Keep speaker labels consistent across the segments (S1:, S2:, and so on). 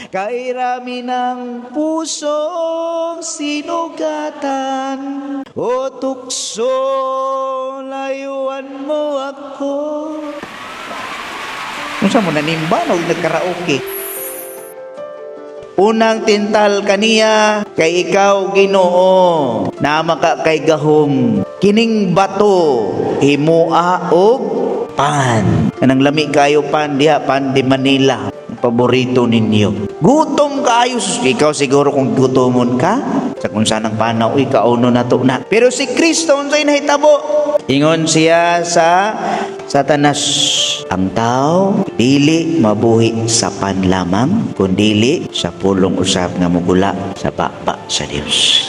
S1: Kay rami ng pusong sinugatan. O tukso, layuan mo ako. Unsa mo nanimba no nagkaraoke? Unang tintal kaniya, "Kay ikaw, Ginoo, naa man ka kay gahom. Kining bato himua og pan." Kanang lami kayo pan diha, pan de Manila. Ang paborito ninyo. Gutom kaayo. Sus, ikaw siguro kung gutomon ka, sa kung sanang panaw, uy, kauno na to na. Pero si Kristo, unsay nahitabo? Ingon siya sa Satanas, "Ang tao dili mabuhi sa pan lamang, kundili sa pulong usab nga mugula sa baba sa Dios."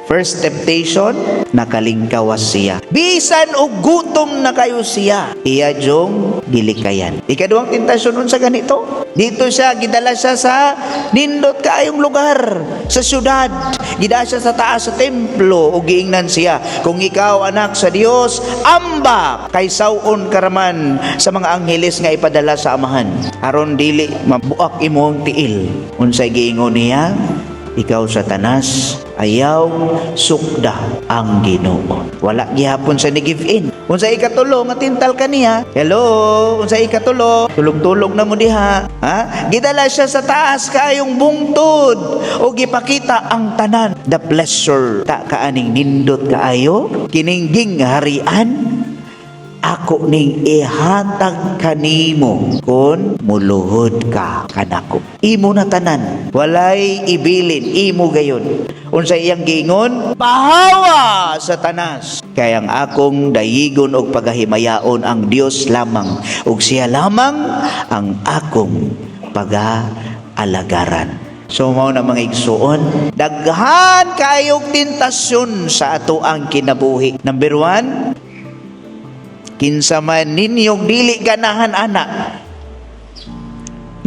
S1: First temptation, nakalingkawas siya. Bisan og gutom na kayo siya, iya jung gilikayan. Ikaduhang tentasyon, unsa ganito? Dito siya, gidala siya sa nindot kaayong lugar, sa syudad. Gidala siya sa taas sa templo, ug giingnan siya, "Kung ikaw anak sa Dios, amba, kay saw-on ka raman sa mga angheles nga ipadala sa Amahan aron dili mabuak imong tiil." Unsay giingon niya? "Ikaw, Satanas, ayaw sukda ang Ginoo." Wala gihapon sa ni give in. Unsay ikatulo nga tintal kaniya? Hello, unsay ikatulo? Tulog-tulog na mo diha. Ha? Gidala siya sa taas kaayong bungtod o gipakita ang tanan. The pleasure. Ta kaaning nindot kaayo kining gingharian, ako ning ihatag kanimo kung muluhod ka kanako. Imo na tanan. Walay ibilin, imo gayon. Unsa iyang giingon? "Pahawa, Satanas. Kay ang akong dayigon og pagahimayaon ang Dios lamang ug siya lamang ang akong pag-alagaran." So mao na, mga igsuon, daghan kayog tentasyon sa ato ang kinabuhi. Number 1, kinsa man ninyong dili ganahan ana?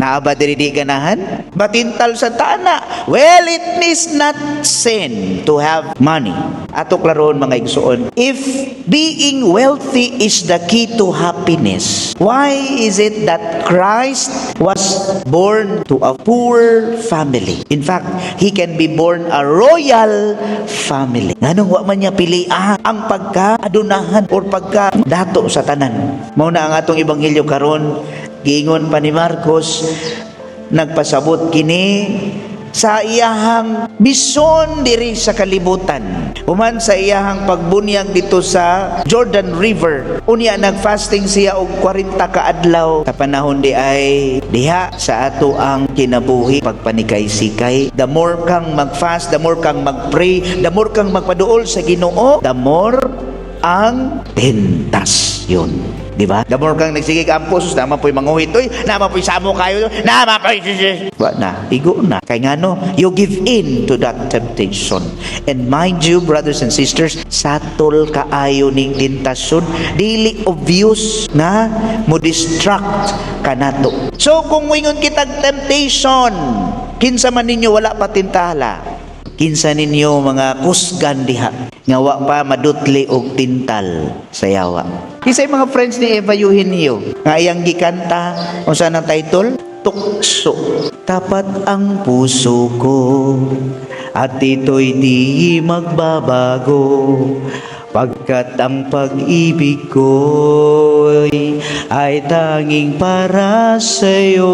S1: Naa ba diri di ganahan? Batintal sa tana. Well, it is not sin to have money. Ato klaroon, mga igsuon. If being wealthy is the key to happiness, why is it that Christ was born to a poor family? In fact, he can be born a royal family. Nganong wa man niya pili ang pagka adunahan or pagka dato sa tanan? Mao na ang atong ebanghelyo karon, giingon pa ni Marcos, nagpasabot kini sa iyahang misyon diri sa kalibutan. Human sa iyahang pagbunyag dito sa Jordan River, unya nagfasting siya og 40 ka adlaw. Sa panahon di ay diha sa ato ang kinabuhi pagpanikay-sikay. The more kang magfast, the more kang magpray, the more kang magpaduol sa Ginoo, the more ang tentasyon. Di ba? The more kang nagsige ka ampo, sus, naa man po'y manguhit, oy, naa man po'y samo kayo, naa man po'y, wa na, igo na. Kay ngano, you give in to that temptation. And mind you, brothers and sisters, satol kaayo ning tentasyon, dili obvious na mo distract kanato. So, kung moingon kitag temptation, kinsa man ninyo wala pa tintala? Kinsa ninyo mga kusgan diha nga wa pa madutli og tintal sa yawa? Kinsay mga friends ni Eva Eugenio nga iyang gikanta, unsa nang title? Tukso. Tapat ang puso ko at ito'y di magbabago pagkat ang pag-ibig ko'y ay tanging para sa'yo.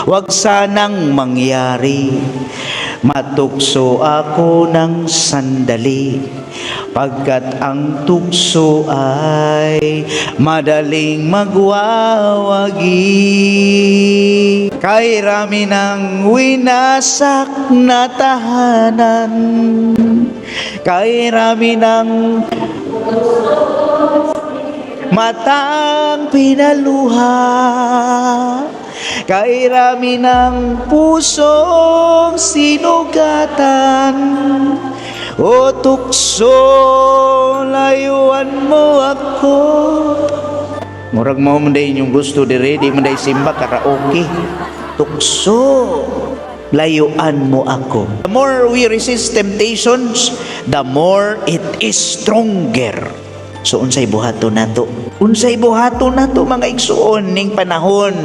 S1: Wag sanang mangyari, matukso ako ng sandali, pagkat ang tukso ay madaling magwawagi. Kay rami ng winasak na tahanan, kay rami ng matang pinaluha, kay rami ng pusong sinugatan. O tukso, layuan mo ako. Murag mao man day inyong gusto dire, di man day simba, karaoke. Tukso, layuan mo ako. The more we resist temptations, the more it is stronger. So unsay buhaton nato? Unsay buhaton nato, mga igsuon, ning panahon?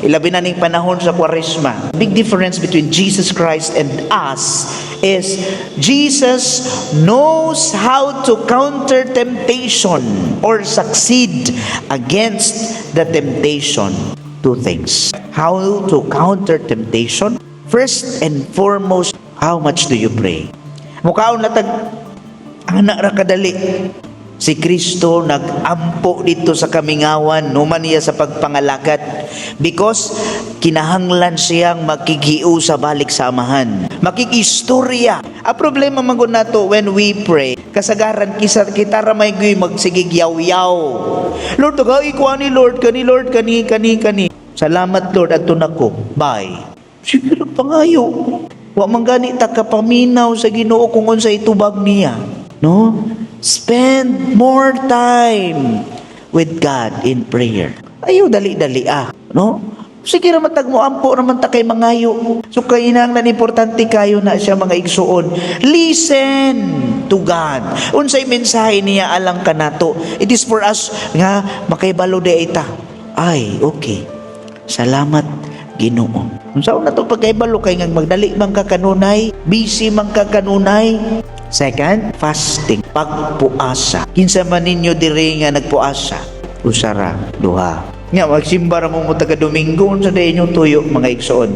S1: Ilabi na ning panahon sa Kwaresma. Big difference between Jesus Christ and us is Jesus knows how to counter temptation or succeed against the temptation. Two things. How to counter temptation? First and foremost, how much do you pray? Mukaon na tag ana ra kadali. Si Kristo nag-ampo dito sa kamingawan human niya sa pagpangalagad because kinahanglan siyang makikiusa balik sa Amahan. Makikistorya. Ang problema man gud nato when we pray, kasagaran kisa kita ra may guy magsigig yaw-yaw. "Lord, tagay ko ani, Lord, kani, Lord, kani, kani, kani. Salamat, Lord, adto nako. Bye." Sige lang pangayo. Wa man gani ta kapaminaw sa Ginoo kung unsay tubag niya. No? Spend more time with God in prayer. Ayaw dali-dali ah, no? Sige ra matag mo ampo raman ta kay mangayo. So kay kinahanglan importante kayo na siya, mga igsuon. Listen to God. Unsay mensahe niya alang kanato. It is for us nga makaibalo di ita. Ay, okay. Salamat, Ginoo. Unsa na to pagkaibalo kay nga magdali man ka kanunay, busy man ka kanunay? Second, fasting, pagpuasa. Kinsa man ninyo diri nga nagpuasa? Usara, duha. Nga magsimba ra mo mo taga Domingo, unsa day inyong tuyo, mga igsoon?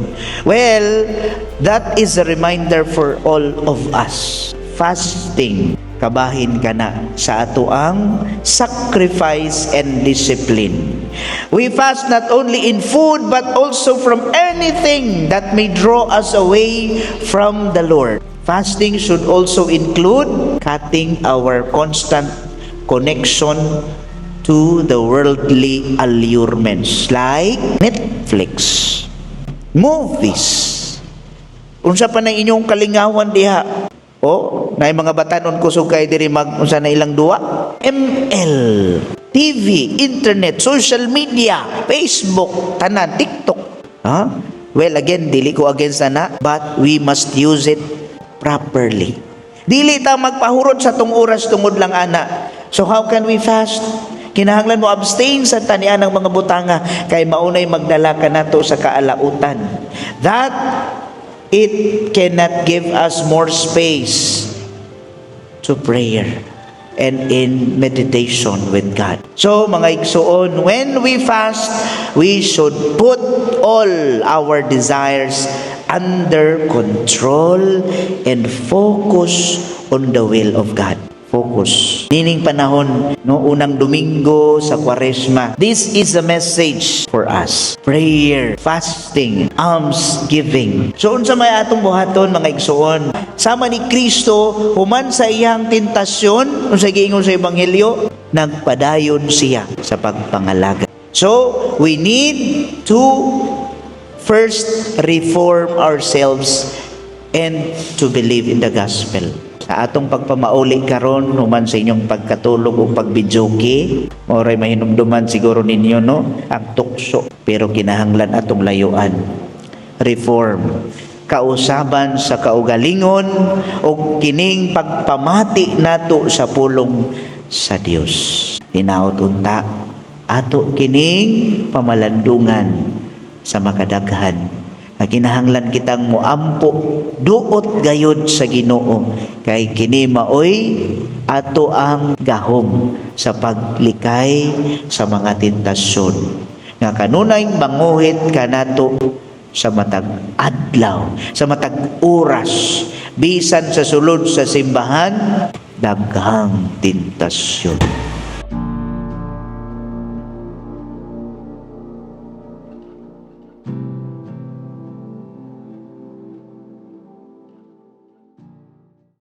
S1: Well, that is a reminder for all of us. Fasting, kabahin ka na sa ato ang sacrifice and discipline. We fast not only in food but also from anything that may draw us away from the Lord. Fasting should also include cutting our constant connection to the worldly allurements like Netflix, movies. Unsa pa na inyong kalingawan diha? O, naay mga batanon kusog kay diri mag unsa na ilang duwa? ML, TV, internet, social media, Facebook, tanan, TikTok. Ha? Well, again, dili ko against ana, but we must use it properly. Dili ta magpahurot sa tong oras tungod lang ana. So how can we fast? Kinahanglan mo abstain sa tanian ng mga butanga kay maunay magdala kanato sa kaalautan. That it cannot give us more space to prayer and in meditation with God. So, mga igsuon, when we fast, we should put all our desires under control and focus on the will of God. Focus. Nining panahon, no, unang Domingo sa Kwaresma, this is a message for us. Prayer, fasting, alms giving. So unsa may atong buhaton, mga igsuon? Sama ni Kristo, human sa iyang tentasyon, unsa giingon sa Ebanghelyo, nagpadayon siya sa pagpangalaga. So, we need to first reform ourselves and to believe in the gospel. Sa atong pagpamauli karon human sa inyong pagkatulog o pagbijoke, oray mahinumduman siguro ninyo, no, ang tukso, pero kinahanglan atong layuan. Reform kausaban sa kaugalingon o kining pagpamati nato sa pulong sa Dios. Hinaot unta ato kining pamalandungan sa makadaghan nga kinahanglan kitang moampo duot gayud sa Ginoo kay kini maoy ato ang gahom sa paglikay sa mga tentasyon nga kanunay manguhit kanato sa matag adlaw, sa matag oras, bisan sa sulod sa simbahan, daghang tentasyon.